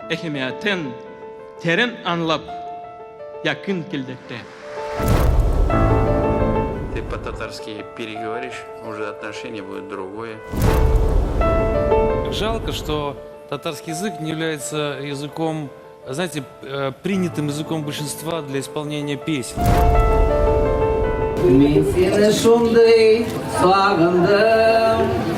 Ehemmiyetin teren añlap, yaqın kelecekte. Ты по-татарски переговоришь, уже отношение будет другое. Жалко, что татарский язык не является языком, знаете, принятым языком большинства для исполнения песен. Мин сине шундый сагындым.